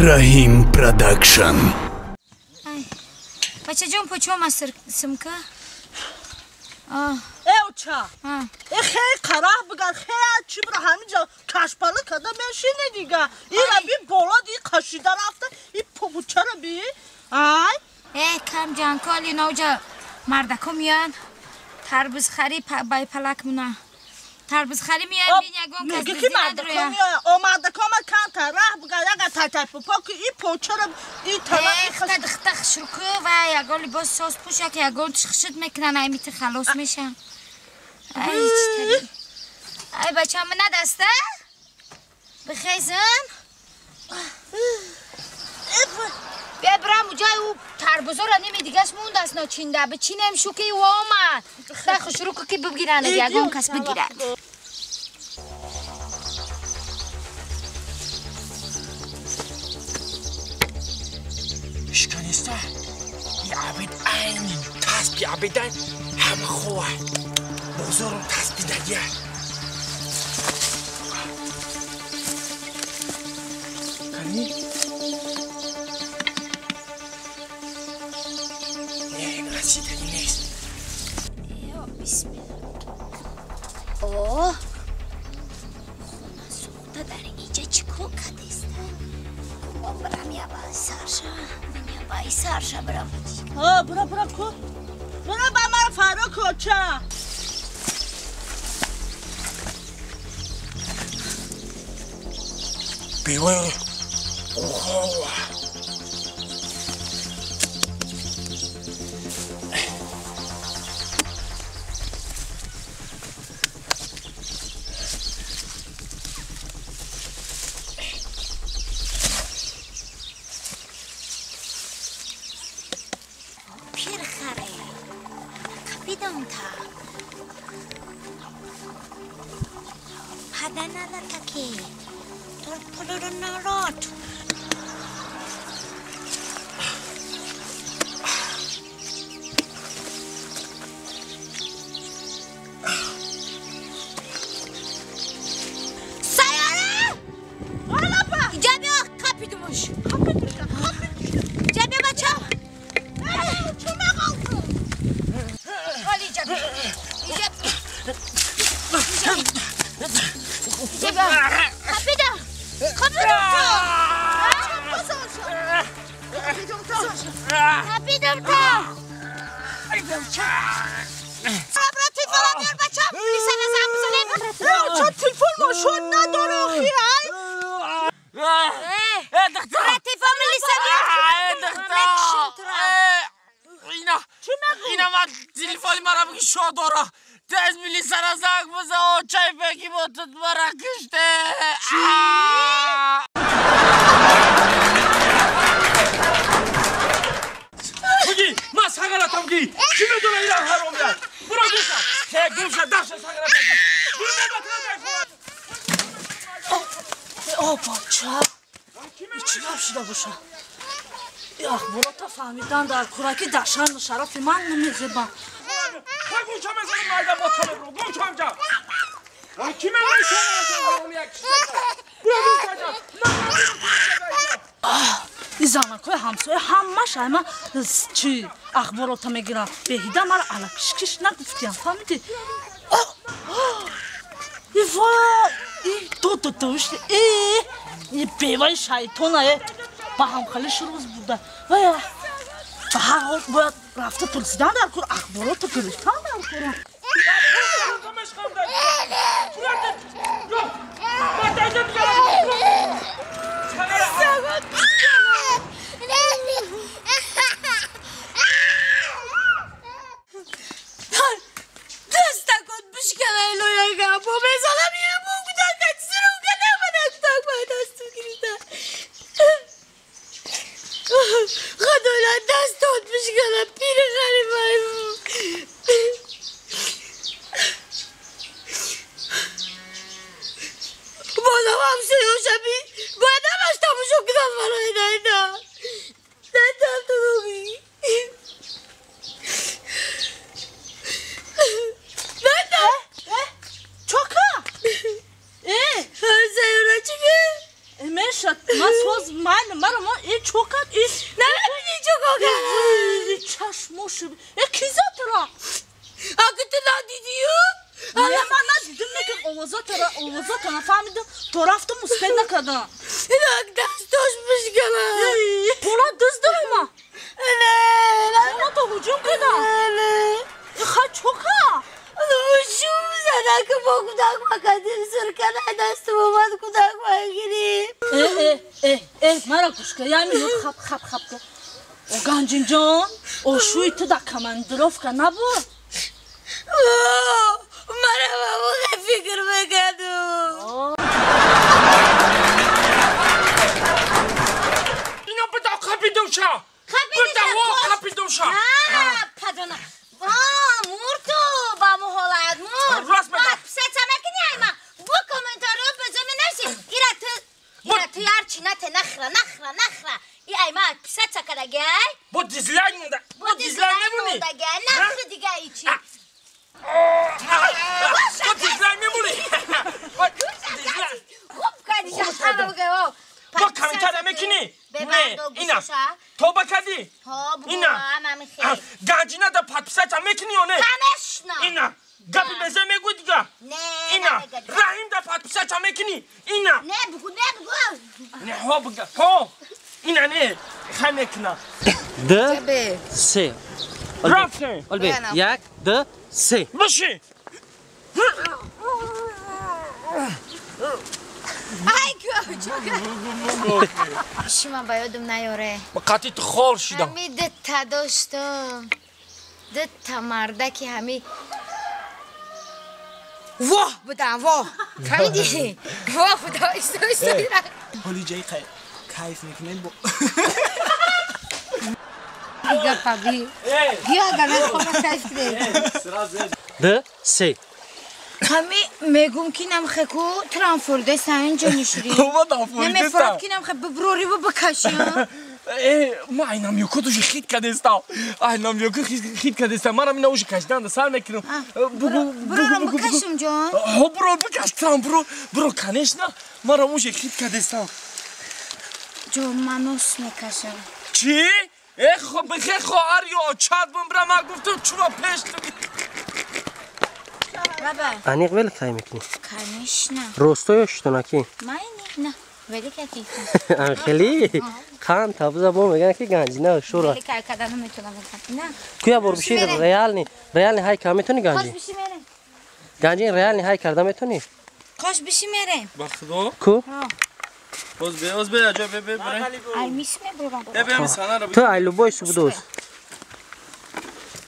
Раҳим Продакшн. Бачаҷон, почом аст сумка? Э, оча. Э, хей, қараҳ бигар, хей, чӣ бира ҳаминҷа кашпала када мешини дига. Ира би боло ди қашида рафта, и побучара би. Ай. Э, кам ҷанкол иноҷа мардако миян. Тарбузхари бай палак муна. Тарбузхари миян, бин ягон кас Меги ки мардако меояд. О, мардако омад канта раҳ бигар, яга тай-тай пупо ки и почара и тана. Э, дихта хушруку ва ягон либос соз пӯш, яке ягон хушуд мекунан, ай мити халос мешам. Ай, читари. Ай, бачам, надаста? Бихезам. Бия бирам уҷай ӯ тарбузоро ними дигаш мондааст ночинда. Бичинем шуки ӯ омад. Да хушруку ки бигиранд, ягон кас бигирад. Ишканиста и абид айни таспи абидай ҳама хова бозорум таспидагия. Кани? Не, ин расидагӣ нест. Ё, бисмилла. О, хона сӯхта, дар инҷа чӣ кор кардеста? Гумон бирам ябай сарша. Ябай сарша бирам. О, бура, бура ку. Бура ба мара фаро ку, оча. Бевои ухова. Пирхаре. Капидам та. Паданала таки. Торполоронорот. Сайёра! Алапа. Инҷа биё, капидумуш. Капидушка, капидушка. Инҷа биё, бачам. Чӣ меғалту? Ҳоли инҷа биё. Инҷа. Инҷа. Инҷа биё. Капидам. Капидум ту. Капидум ту. Бра, телефона биёр, бачам. Милисана занг бизанем. Оча, телефон мошон надора охи, ай. Э, Э, духтар! бра, телефон милиса биёр. Э, духтар! Э, ина ина ман телефони мара биги шо дора. Тез милисара занг бизан, очай беги ботут мара киште. Буги, ман сагаратам ги. Чӣ медона ира ҳаромия? Буро гӯша. Хе гӯша даша сагаратам. Буро мебатра. О, бача. Чӣ гап шуда боша? И ахборота фаҳмидан дар кураки дашан шарафи ман намезебам. Хе гӯша мезанам майда бота мебро. Гӯша ҳамҷа. Ки медона сагаратам ҳаромия киште. Буро гӯша ҷа. И занакҳои ҳамсоя ҳамаш айма чӣ ахборота мегирам. Беҳида мара алакишкиш нагуфтиям, фаҳмидӣ? И вой, и дододошти, и и беваи шайтона, е ба ҳамхалиш рӯз буда. Вая, ба ҳар ҳол бояд рафта пурсидан дар кор, ахборота гирифтан дар кор. Мешхам дар. Буро. Ма дайда. Сагара. Дастакот бишканай лояга. Бо мезанам я бугдака сирука наманак ба дасту гирифта. Худоя, дастот бишкана, пири ғарибай. Бозам ҳамсоёша би бояд ҳамаш тамошо кунам барои найда. Найда туруги. Найда. Чока? Э, Ҳамсоёра чӣ ки? Меша, ман соз ман мара мо и чокат и намебини чоко кард чашмош э ки зад тура аки ту надидию не ман надидим лекин овозатара овозата нафаҳмидам то рафтам успед накардам инак дастош бишкана хона дуздама хона то ҳуҷум кардам хай чока ҳуҷум зада ки бо кӯдак макадим сур кана дастум омад кӯдак магирим э э мара гӯш кар як минут хап хап хап кар о ганҷинҷон ошӯи ту дар командировка набуд мара бабуға фикр мекардум ино буда қапидуша буда қапидуша падона мурту ба муҳолат мур писаца мекунӣ айма бу комментарио безо менависи ира ту ира ту ярчи нате нахра нахра нахра и айма писаца кадаги ай бо дизлайк монда бо дизлайк мемонӣ нахри дига ичи бо дизлайк мемонӣ хуб кардӣ бо комментария мекунӣ не ина тоба кардӣ ина ганҷина да подписаться мекунӣ ё не конечно ина гапи беза мегӯй дига ина раҳим да подписаться мекунӣ ина не бугу не бугу не ҳо буга ҳо ина не хай мекуна д се рафтем олбе як д се биши ай шима ба ёдам наёре қати ту хор шидам ҳами дта доштам дта мардаки ҳами воҳ будам воҳ фаҳмидӣ воҳ будам ҳоли ҷаи кайф мекунед бо гапа би биё агар мехоҳам кайф кунем д се ҳами мегум ки намхеку трамфорде саинҷо нишри намефорад ки намхе биброрибу бикаши ма айнам ёко души хит кадестам айнам ёко хит кадестам манам ина уши кашиданда сар мекунам бурорам бикашим ҷон ҳо буро бикаш трам буро буро конечно марам уши хит кадестам ҷон ман нос мекашам чӣ э бихе хоҳар ё очат бимбира ман гуфтам чуро пеш аниқ вел кай мекунӣ? Конечно. Росто ё шутонаки? Майни, на. Вели каки. Хеле қан табза бо меган ки ганҷина шура. Вели кай кадан метунам. На. Куя бор биши реални, реални ҳай ка метуни ганҷи? Кош биши мерем. Ганҷи реални ҳай карда метуни? Кош биши мерем. Ба худо? Ку? Оз бе, оз бе, аҷа бе, бе, бре. Ай мис мебурам. Е бе, ами сана ро. Ту ай любой субдоз.